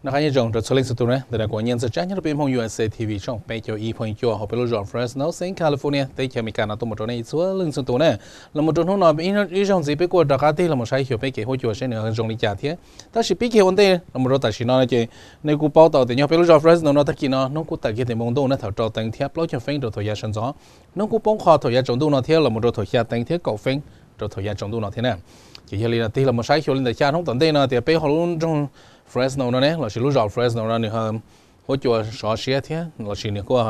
Noj qab nyob zoo rau txhua leej txhua tus na, ntawm no kuv Nyiaj Ntxawg Tsab nyob rau peb Hmoob U S A T V tshooj peb caug ib point cuaj hauv peb lub zos Fresno, xeev California, teb chaws Amelikas no tuaj mus rau nej txhua leej txhua tus na. Los mus rau hnub no ib zaug ntxiv peb kuj rov qab tig los mus saib xyuas peb kev huab cua seb nws zoo li cas thiab. Tab sis pib kiag ua ntej los mus rau tam sim no ces nej kuj paub tau tias nyob peb lub zos Fresno no tag kis no hnub kuj tawm kiag tes npoo ntuj na, thaum rau teev thiab plaub caug feeb rau thaum yav sawv ntxov. Hnub kuj poob qho thaum yav tsaus ntuj no thiab los mus rau thaum xya teev thiab kaum feeb rau thaum yav tsaus ntuj no thiab na. Ces yog li no tig los mus saib xyuas li ntawm xya hnub tom ntej no tias peb hauv lub nroog Fresno no ne, lossis lub zos Fresno no nws huab cua sov siab thiab lossis nws kuj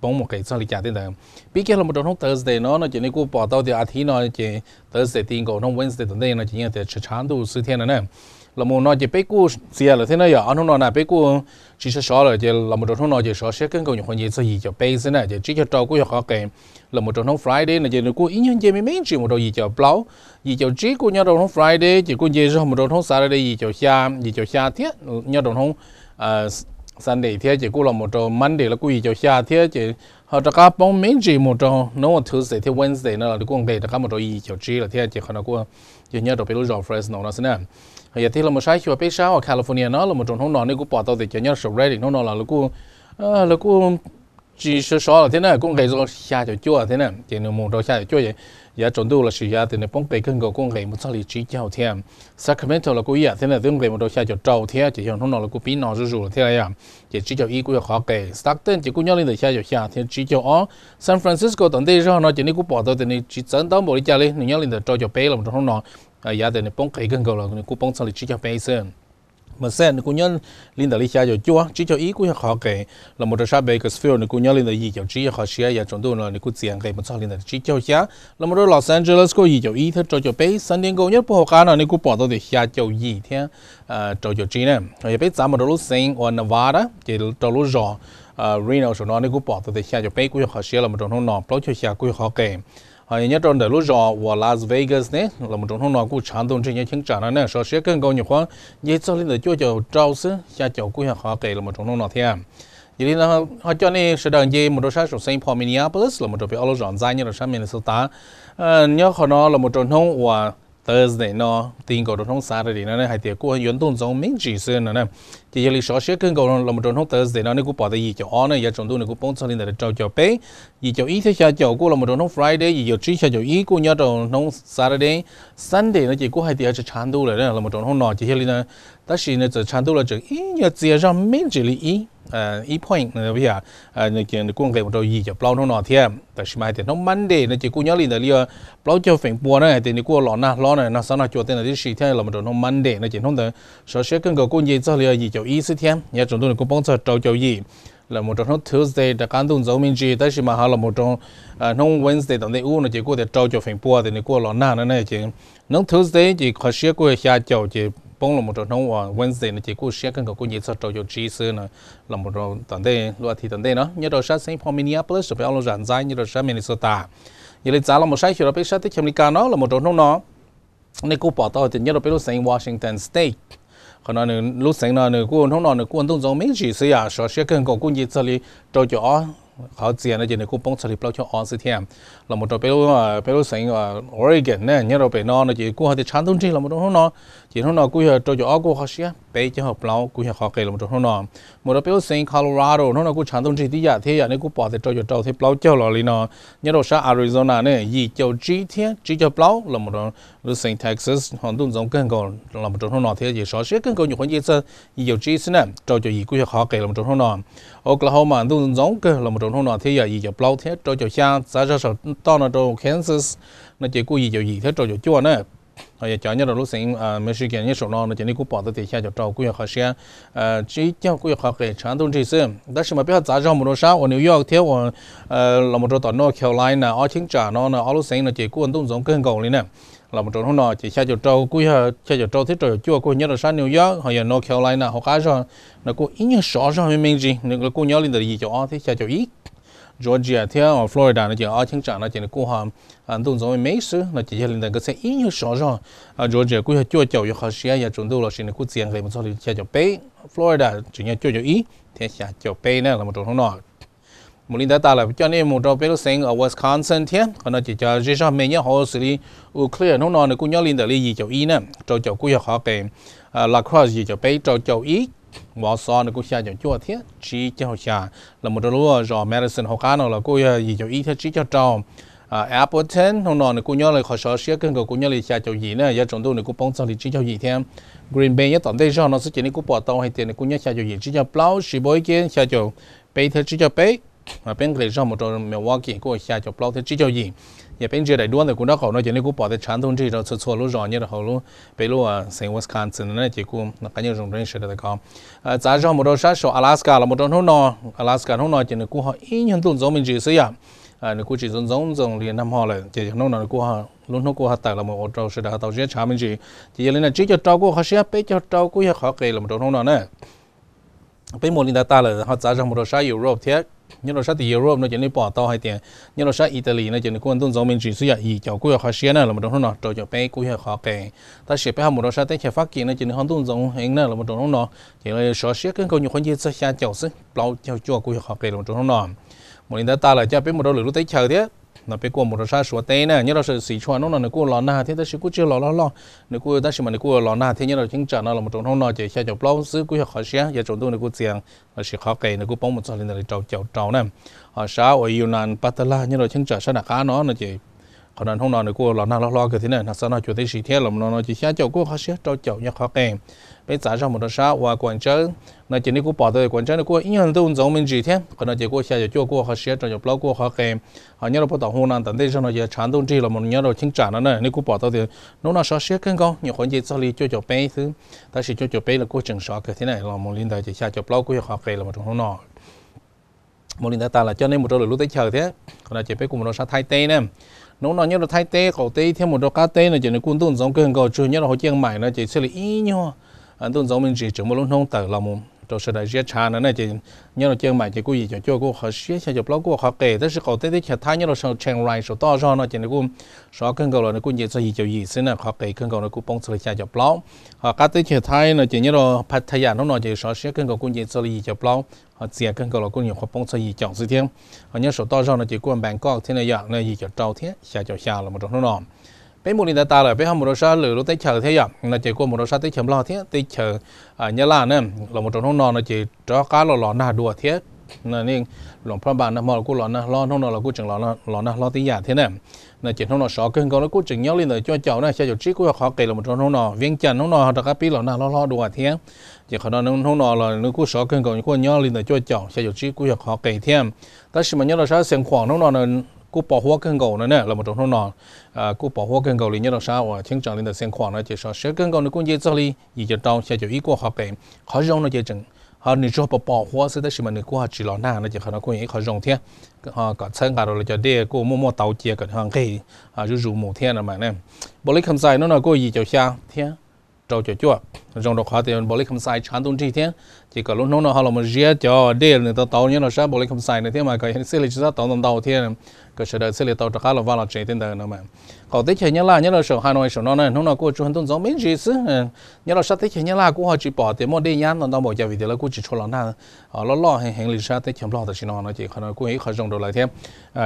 poob mus qes txog li cas tej ntawd. Pib kiag los mus rau hnub Thursday no no ces nej kuj pom tau tias a thiv no ces Thursday ti nkaus hnub Wednesday tom ntej no ces yeej tias tshav tshav ntuj xwb thiab no na. Los mus no ces peb kuj txias lawm thiab na, yog ob hnub no na peb kuj tsis sov sov lawm ces los mus rau hnub no ces sov siab kawg nkaus nyuam qhuav nce txog yim caum peb xwb na, ces tsib caug rau kuj yog qhov qes. Los mus rau hnub Friday no ces nws kuj ib nyuag nce me me ntsis mus rau yim caum plaub, yim caum tsib kuj nyob rau hnub Friday ces kuj nce zog mus rau hnub Saturday yim caum xya, yim caum xya thiab nyob rau hnub Sunday thiab ces kuj los mus rau Monday los kuj yim caum xya thiab ces ho rov qab poob me ntsis mus rau hnub Tuesday thiab Wednesday no los nws kuj nqes rov qab mus rau yim caum tsib lawm thiab ces qhov no kuj yog nyob rau peb lub zos Fresno no xwb na. Yog tig los mus saib xyuas peb sab uas California no los mus rau hnub no nej kuj pom tau tias cov nyob saum Redding hnub no los lawv kuj tsis sov sov lawm thiab na, kuj nqes rau xya caum cuaj thiab na, ces nws mus rau xya caum cuaj ces yav tsaus ntuj lossis yav tias nws poob qes kawg nkaus kuj nqes mus txog li tsib caug thiab. Sacramento los kuj ib yam thiab na, twb nqes mus rau xya caum rau thiab ces yog hnub no lawv kuj pib no zuj zus lawm thiab yom. Ces tsib caug ib kuj yog qhov qes. Stockton ces kuj nyob li ntawm xya caum xya thiab tsib caug ob. San Francisco tom ntej zog no ces nej kuj pom tau tias nws tsis txawv ntau npaum li cas li, nws nyob li ntawm rau caum peb los mus rau hnub no, yav tias nws poob qes kawg nkaus los nws kuj poob txog li tsib caug peb xwb. Merced nws kuj nyob li ntawm li xya caum cuaj, tsib caug ib kuj yog qhov qes. Los mus rau sab Bakersfield nws kuj nyob li ntawm yim caum tsib yog qhov siab, yav tsaus ntuj no nws kuj txias nqes mus txog li ntawm tsib caug xya. Los mus rau Los Angeles kuj yim caum ib thiab rau caum peb, San Diego nyob puag hauv qab no nws kuj pom tau tias xya caum yim thiab rau caum tsib na. Yog peb txav mus rau lub xeev uas Nevada ces rau lub zos Reno saum no nej kuj pom tau tias xya caum peb kuj yog qhov siab los mus rau hnub no, plaub caug xya kuj yog qhov qes. Ho yog nyob rau ntawm lub zos uas Las Vegas ne los mus rau hnub no kuj tshav ntuj nrig nyob cheeb tsam no na, sov siab kawg nkaus nyuam qhuav nce txog li ntawm cuaj caum rau xwb, xya caum kuj yog qhov qes los mus rau hnub no thiab. Yog li no ho coj nej sawv daws nce mus rau sab saum Saint Paul Minneapolis los mus rau peb ob lub zos ntxaib nyob rau sab Minnesota. Nyob qhov no los mus rau hnub uas Thursday no ti nkaus rau hnub Saturday no hais tias kuj yuav ntuj ntxoov me ntsis xwb no na. Ces yog li sov siab kawg nkaus los mus rau hnub Thursday no nej kuj pom tias yim caum ob na, yav tsaus ntuj nws kuj poob txog li ntawm rau caum peb, yim caum ib thiab xya caum kuj los mus rau hnub Friday, yim caum tsib xya caum ib kuj nyob rau hnub Saturday. Sunday no ces kuj hais tias tshav ntuj lawm los mus rau hnub no ces yog li no, tab sis nws txawm tshav ntuj los tseem ib nyuag txias zog me ntsis li ib point, nws kuj nqes mus rau yim caum plaub hnub no thiab. Tab sis mas hais tias hnub Monday no ces kuj nyob li ntawm li plaub caug feem pua na, hais tias nws kuj los nag hlob na, nag xob nag cua tej no tib si thiab los mus rau hnub Monday no ces hnub ntawd sov siab kawg nkaus kuj nce txog li yim caum ib xwb thiab, yav tsaus ntuj nws kuj poob txog rau caum yim. Los mus rau hnub Tuesday rov qab ntuj ntxoov me ntsis, tab sis mas ho los mus rau hnub Wednesday tom ntej ub no ces kuj tias rau caum feem pua tias nws kuj los nag no na, ces hnub Tuesday ces qhov siab kuj xya caum ces poob los mus rau hnub uas Wednesday no ces kuj siab kawg nkaus kuj nce txog rau caum tsib xwb no. Los mus rau tom ntej lub a thiv tom ntej no nyob rau sab Saint Paul Minneapolis rau peb ob lub zos ntxaib nyob rau sab Minnesota. Yog li txav los mus saib xyuas rau peb sab teb chaws Amelikas no los mus rau hnub no nej kuj pom tau tias nyob rau peb lub xeev Washington State, qhov no nws lub xeev no nws kuj hnub no nws kuj ntuj ntxoov me ntsis xwb yom, sov siab kawg nkaus kuj nce txog li rau caum ob, qhov txias no ces nws kuj poob txog li plaub caug ob xwb thiab. Los mus rau peb lub xeev Oregon na nyob rau pem no no ces kuj hais tias tshav ntuj nrig los mus rau hnub no, ces hnub no kuj yog rau caum ob kuj qhov siab, peb caug plaub kuj yog qhov qes los mus rau hnub no. Mus rau peb lub xeev Colorado hnub no kuj tshav ntuj nrig tib yam thiab yom, nej kuj pom tias rau caum rau thiab plaub caug los li no. Nyob rau sab Arizona ne yim caum tsib thiab tsib caug plaub los mus rau lub xeev Texas ho ntuj ntxoov kawg nkaus los mus rau hnub no thiab ces sov siab kawg nkaus nyuam qhuav nce txog yim caum tsib xwb na, rau caum yim kuj yog qhov qes los mus rau hnub no. Oklahoma ntuj ntxoov kawg los mus rau hnub no thiab yog yim caum plaub thiab rau caum xya, txav zog saum toj no rau Kansas no ces kuj yim caum yim thiab rau caum cuaj na. Ho yog cov nyob rau lub xeev Michigan nyob saum no no ces nej kuj pom tau tias xya caum rau kuj yog qhov siab, tsib caug kuj yog qhov qes tshav ntuj nrig xwb. Tab sis mas peb ho txav zog mus rau sab uas New York thiab uas los mus rau tom North Carolina ob cheeb tsam no no ob lub xeev no ces kuj ntuj ntxoov kawg nkaus li na. Los mus rau hnub no ces xya caum rau kuj yog xya caum rau thiab rau caum cuaj kuj nyob rau sab New York, ho yog North Carolina hauv qab zog no kuj ib nyuag sov zog me me ntsis, nws kuj nyob li ntawm yim caum ob thiab xya caum ib. Georgia thiab Florida no ces ob cheeb tsam no ces nws kuj ho ntuj ntxoov me me xwb no ces yog li ntawd nkawd txhiaj ib nyuag sov zog. Georgia kuj yog cuaj caum yog qhov siab yav tsaus ntuj lossis nws kuj txias nqes mus txog li xya caum peb, Florida tseem yog cuaj caum ib thiab xya caum peb na los mus rau hnub no. Mus li ntawd tas lawm coj nej mus rau peb lub xeev Wisconsin thiab, qhov no ces cov zej zog me nyob hauv xws li Eau Claire hnub no nws kuj nyob li ntawm li yim caum ib na, rau caum kuj yog qhov qes. La Crosse yim caum peb rau caum ib. Wausau nws kuj xya caum cuaj thiab tsib caug xya. Los mus rau lub zos Madison hauv qab no los kuj yog yim caum ib thiab tsib caug rau. Appleton hnub no nws kuj nyob li qhov sov siab kawg nkaus, kuj nyob li xya caum yim na, yav tsaus ntuj nws kuj poob txog li tsib caug yim thiab. Green Bay nyob tom ntej zog no xwb ces nej kuj pom tau hais tias nws kuj nyob xya caum yim tsib caug plaub, Sheboygan xya caum peb thiab tsib caug peb. Peb nqis zog mus rau Milwaukee kuj xya caum plaub thiab tsib caug yim. Yog peb ntsia daim duab ntawm kuv nraub qaum no ces nej kuj pom tias tshav ntuj nrig rau txhua txhua lub zos nyob rau hauv lub peb lub xeev Wisconsin na, ces kuj qab nyob zoo rau nej sawv daws tau ko. Txav zog mus rau sab saum Alaska los mus rau hnub no, Alaska hnub no ces nws kuj ho ib nyuag ntuj ntxoov me ntsis xwb yom. Nws kuj tsis ntxoov ntxoov zoo li nag hmo lawm ces hnub no nws kuj, lub hnub kuj ho tawm los mus ua rau sawv daws ho tau ziab tshav me ntsis. Ces yog li no tsib caug rau kuj qhov siab, peb caug rau kuj yog qhov qes los mus rau hnub no na. Peb mus li ntawd tag lawm ho txav zog mus rau sab Europe thiab. Nyob rau sab tim Europe no ces nej pom tau hais tias nyob rau sab Italy no ces nws kuj ntuj ntxoov me ntsis xwb yom, yim caum kuj yog qhov siab na, los mus rau hnub no rau caum peb kuj yog qhov qes. Tab sis peb ho mus rau sab teb chaws Fab Kis no ces nws ho ntuj ntxoov heev na, los mus rau hnub no ces sov siab kawg nkaus, nyuam qhuav nce txog xya caum xwb, plaub caug cuaj kuj yog qhov qes los mus rau hnub no. Mus li ntawd tag lawm coj peb mus rau lwm lub teb chaws thiab. No peb kuj mus rau sab Suav teb na, nyob rau sab Sichuan hnub no nws kuj los nag thiab tab sis kuj tsis los loj loj, nws kuj, tab sis mas nws kuj los nag thiab. Nyob rau cheeb tsam no los mus rau hnub no ces xya caum plaub xwb kuj yog qhov siab, yav tsaus ntuj nws kuj txias los sis qhov qes nws kuj poob mus txog li ntawm li rau caum rau na. Ho sab uas Yunnan Pab Tab Laj nyob rau cheeb tsam sab nram qab no no ces qhov no hnub no nws kuj los nag hlob hlob kawg thiab na, nag xob nag cua tib si thiab, los no no ces xya caum kuj qhov siab, rau caum yog qhov qes. Peb txav zog mus rau sab uas Kuam Tsawb no ces nej kuj pom tau Kuam Tsawb nws kuj ib nyuag ntuj ntxoov me ntsis thiab, qhov no ces kuj xya caum cuaj kuj qhov siab, rau caum plaub kuj qhov qes. Ho nyob rau puag tom hu no tom ntej zog no ces tshav ntuj nrig los mus nyob rau cheeb tsam no na, nej kuj pom tau tias hnub no sov siab kawg nkaus, nyuam qhuav nce txog li cuaj caum peb xwb, tab sis cuaj caum peb los kuj tseem sov kawg thiab na, los mus li ntawd ces xya caum plaub kuj yog qhov qes los mus rau hnub no. Mus li ntawd tas los coj nej mus rau lwm lub teb chaws thiab, qhov no ces peb kuj mus rau sab Thaib teb na. Hnub no nyob rau Thaib teb qaum teb thiab mus rau qab teb no ces nws kuj ntuj ntxoov kawg nkaus, tsuas nyob rau hauv Ciaj Maim no ces thiaj li ib nyuag ntuj ntxoov me ntsis, tseem muaj lub hnub tawm los mus rau sawv daws ziab tshav no na. Ces nyob rau Ciaj Maim ces kuj yim caum cuaj kuj qhov siab, xya caum plaub kuj qhov qes, tab sis qaum teb teb chaws Thaib nyob rau Chiang Rai saum toj zog no ces nws kuj sov kawg nkaus los nws kuj nce txog yim caum yim xwb na, qhov qes kawg nkaus nws kuj poob txog li xya caum plaub. Ho qab teb chaws Thaib no ces nyob rau Pattaya hnub no ces sov siab kawg nkaus kuj nce txog li yim caum plaub, ho txias kawg nkaus los kuj nyuam qhuav poob txog yim caum xwb thiab. Ho nyob saum toj zog no ces kuj Bangkok thiab na yom, yim caum rau thiab xya caum xya los mus rau hnub no. Peb mus li ntawd tas lawm peb ho mus rau sab lwm lub teb chaws thiab yom, no ces kuj mus rau sab teb chaws Nplog thiab teb chaws Nyab Laj na, los mus rau hnub no no ces rov qab los los nag dua thiab. Luam Phaj Npas nag hmo los kuj los nag hlob, hnub no los kuj tseem los nag hlob tib yam thiab na. No ces hnub no sov kawg nkaus los kuj tseem nyob li ntawm cuaj caum na, xya caum tsib kuj yog qhov qes los mus rau hnub no. Viab Cas hnub no ho rov qab pib los nag hlob hlob dua thiab. Ces qhov no hnub no los nws kuj sov kawg nkaus kuj nyob li ntawm cuaj caum, xya caum tsib kuj yog qhov qes thiab. Tab sis mas nyob rau sab Xiav Khuam hnub no kuj pos huab kawg nkaus no na, los mus rau hnub no kuj pos huab kawg nkaus li. Nyob rau sab uas cheeb tsam li ntawm Xiav Khuam no ces sov siab kawg nkaus nws kuj nce txog li yim caum rau, xya caum ib kuj qhov qes. Qhov zoo no ces tseem ho nws tsuas pos pos huab xwb tab sis mas nws kuj ho tsis los nag no ces qhov no kuj yog ib qho zoo thiab. Ho kom txhawb nqa rau lawv cov dej kuj muaj muaj tauv cia kom nws ho nqig zuj zus mus thiab no mas. Npaus Lis Kham Xais hnub no kuj yim caum xya thiab rau caum cuaj. Zoo rau qhov tias Npaus Lis Kham Xais tshav ntuj nrig thiab, ces kom lub hnub no ho los mus ziab cov dej nws tau tauv nyob rau sab Npaus Lis Kham Xais no thiab mas kom thiaj li tsis txhob tauv ntau ntau thiab, kom sawv daws thiaj li tau rov qab los vaj los tsev tej ntawd no mas. Qaum teb chaws Nyab Laj nyob rau saum Hanoi saum no na hnub no kuj tsuas ntuj ntxoov me ntsis xwb. Nyob rau sab teb chaws Nyab Laj kuj ho tsis pom tias muaj dej nyab ntau ntau npaum cas vim tias lawv kuj tsis tshua los nag loj loj heev heev li sab teb chaws Nplog tam sim no no ces qhov no kuj yog ib qho zoo rau lawv thiab.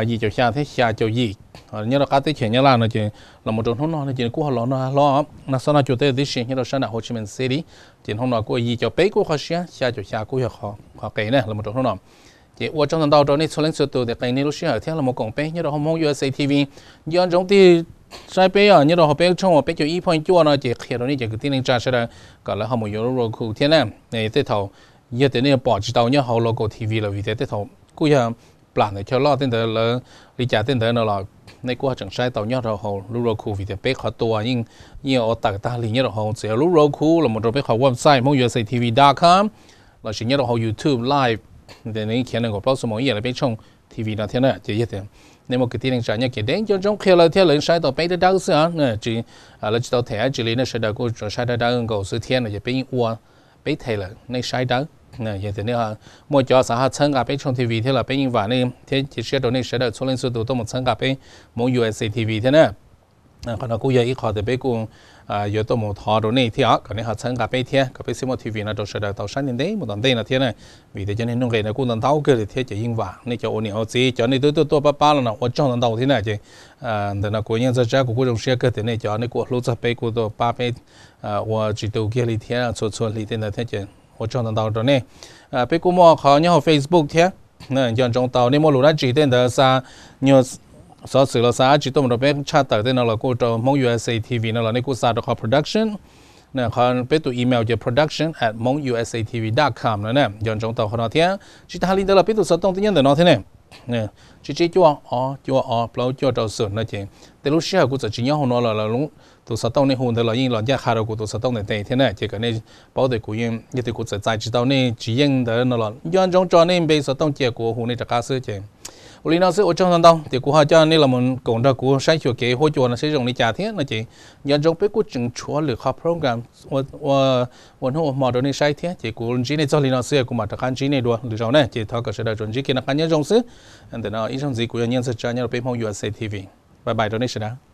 Yim caum xya thiab xya caum yim. Nyob rau qab teb chaws Nyab Laj no ces los mus rau hnub no no ces nws kuj ho los nag hlob, nag xob nag cua tej tib si nyob rau sab nram Ho Chi Minh City. Ces hnub no kuj yim caum peb kuj qhov siab, xya caum xya kuj yog qhov qes na los mus rau hnub no. Ces ua tsaug ntau ntau rau nej txhua leej txhua tus tias qee nej lub sij hawm thiab los mus koom peb nyob rau hauv Hmoob U S A T V. Nco ntsoov tig saib peb os, nyob rau hauv peb tshooj uas peb caug ib point cuaj no ces qhia rau nej cov kwv tij neej tsa sawv daws kom lawv ho mus yuav lub Roku thiab na. Tej thaum yog tias nej pom tsis tau nyob hauv local T V lawm vim tias tej thaum kuj yog plam ntawm chaw loj tej ntawd lawv li cas tej ntawd no los nej kuj ho tseem saib tau nyob rau hauv lub Roku vim tias peb qhov tua yeej, yeej ua tawm tag li nyob rau hauv txawm yog lub Roku los mus rau peb qhov website hmoob U S A T V dot com lossis nyob rau hauv YouTube live. Nws khiav nees nkaum plaub xuab moos ib yam li peb tshooj T V no thiab na. Ces yog tias nej muaj kwv tij neej tsa nyob kev deb nco ntsoov qhia lawv thiab lawv saib tau peb dawb dawb xwb os. Lawv tsis tau them dab tsi li, nej sawv daws kuj tsuas saib dawb dawb nkaus xwb thiab no ces peb yeej ua, peb them lawm nej saib dawb. Yog tias nej muaj cov xav ho txhawb nqa peb tshooj T V thiab los peb yeej vam nej thiab cia siab rau nej sawv daws txhua leej txhua tus tuaj mus txhawb nqa peb Hmoob U S A T V thiab na. Qhov no kuj yog ib qho tias peb kuj yuav tuaj mus thov rau nej thiab os, kom nej ho txhawb nqa peb thiab kom peb thiaj muaj T V no rau sawv daws tau saib ntev ntev mus tom ntej no thiab na. Vim tias cov neeg nuj nqes no kuj ntau ntau kawg li thiab ces yeej vam nej cov ua niam ua txiv, cov nej twb tuaj tuaj pab pab los no ua tsaug ntau ntau thiab na. Ces ntawm no kuv yeej txog tsab kuv kuj zoo siab kawg tias nej cov nej kuj hlub txog peb kuj tuaj pab peb ua tsis tu kiag li thiab txhua txhua hli tej ntawd thiab ces Ua tsaug ntau ntau rau nej. Peb kuj muaj qhov nyob hauv Facebook thiab. Nco ntsoov tau nej muaj lus dab tsi tej ntawd xa, nyuag xov xwm los xa dab tsi tuaj mus rau peb tshaj tawm tej no los kuj rau Hmoob U S A T V no los nej kuj xa rau qhov production, peb tus email ces production at hmoob U S A T V dot com no na. Nco ntsoov tau qhov no thiab. Tsis tas li ntawd los peb tus xov tooj twb nyob ntawm no thiab ne. Tsib tsib cuaj ob cuaj ob plaub cuaj rau xwm no ces tej lub sij hawm kuv txawm tsis nyob hauv no los tus xov tooj nej hu ntawd los yeej los ncaj qha rau kuv tus xov tooj ntawm tes thiab na. Ces kom nej paub tias kuv, yog tias kuv txawm txais tsis tau nej tsis yeej ntawd no los nco ntsoov tso nej npe xov tooj cia kuv hu nej rov qab xwb. Ces ua li no xwb, ua tsaug ntau ntau tias kuv ho coj nej los mus koom nrog kuv saib xyuas kev huab cua no saib zoo li cas thiab no ces nco ntsoov peb kuj tseem tshuav lwm qhov program ua hnub ua hmo rau nej saib thiab. Ces kuv ntsib nej txog li no xwb, kuv mam rov qab ntsib nej dua lwm zaus na. Ces thov kom sawv daws tsuas ntsib kev noj qab nyob zoo xwb. Ntawm no ib zaug ntxiv kuv yog Nyiaj Ntxawg Tsab nyob rau peb Hmoob U S A T V. Bye bye rau nej sawv daws.